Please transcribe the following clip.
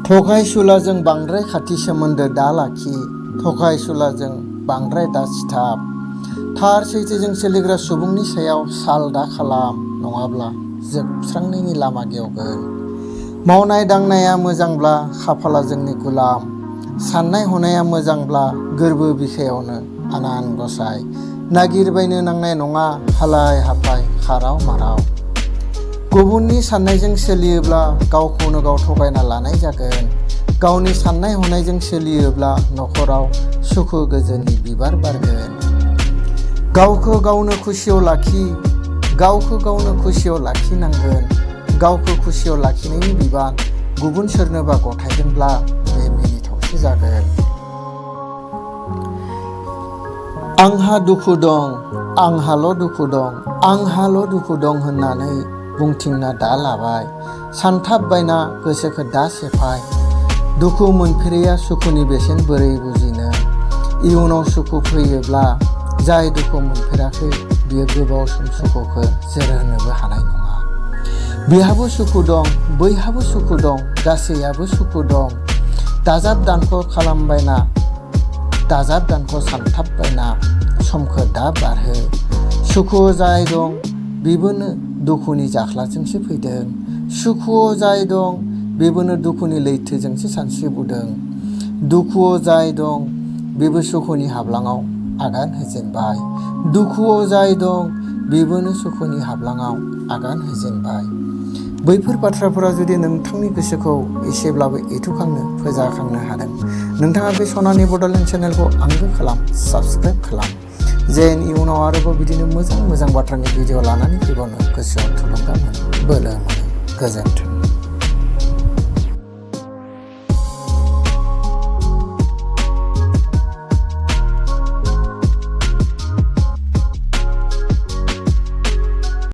थगायसुलाजों बांद्राय खाथि सोमोन्दो दा लाखि, थगायसुलाजों बांद्राय दा सिथाब। थार सैथोजों सोलिग्रा सुबुंनि सायाव साल दा खालाम, नङाब्ला जोबस्रांनायनि लामा गेवगोन। मावनाय दांनाया मोजांब्ला खाफाला जोंनि गुलाम, साननाय हनाया मोजांब्ला गोरबो बिखायावनो आनान गसाय। नागिरबायनो नांनाय नङा हालाय हाफाय खाराव माराव। गुबुननि साननायजों सोलियोब्ला गावखौनो गाव थगायना लानाय जागोन। गावनि साननाय हनायजों सोलियोब्ला नखराव सुखु गोजोननि बिबार बारगोन। गावखौ गावनो खुसियाव लाखि, गावखौ गावनो खुसियाव लाखिनांगोन। गावखौ खुसियाव लाखिनायनि बिबान गुबुन सोरनोबा गथायदोंब्ला बे मिनिथावसो जागोन। आंहा दुखु दं, आंहाल' दुखु दं, आंहाल' दुखु दं होननानै बुंथिंना दा लाबाय। सानथाबबायना गोसोखौ दा सेफाय। दुखु मोनफेरैया सुखुनि बेसेन बोरै बुजिनो। इयुनाव सुखु फैयोब्ला जाय दुखु मोनफेराखै बियो गोबाव सम सुखुखौ जोरहोनोबो हानाय नङा। बेहाबो सुखु दं, बैहाबो सुखु दं, गासैयाबो सुखु दं। दाजाब दानख' खालामबायना, दाजाब दानख' सानथाबबायना समखौ दा बारहो। सुखुआव जाय दं बेबोनो दुखुनि जाख्लाजोंसो फैदों। सुखुआव जाय दं बेबोनो दुखुनि लैथोजोंसो सानस्रिबोदों। दुखुआव जाय दं बेबो सुखुनि हाब्लाङाव आगान होजेनबाय। दुखुआव जाय दं बेबोनो सुखुनि हाब्लाङाव आगान होजेनबाय। बैफोर बाथ्राफोरा जुदि नोंथांनि गोसोखौ एसेब्लाबो एथुखांनो फोजाखांनो हादों, नोंथाङा बे सनानि बड'लेण्ड चेनेलखौ आंगो खालाम, साबस्क्राइब खालाम। जेन इयुनाव आरोबाव बिदिनो मोजां मोजां बाथ्रानि भिडिअ लानानै फैबावनो गोसोआव थुलुंगा मोनो, बोलो मोनो। गोजोन्थों।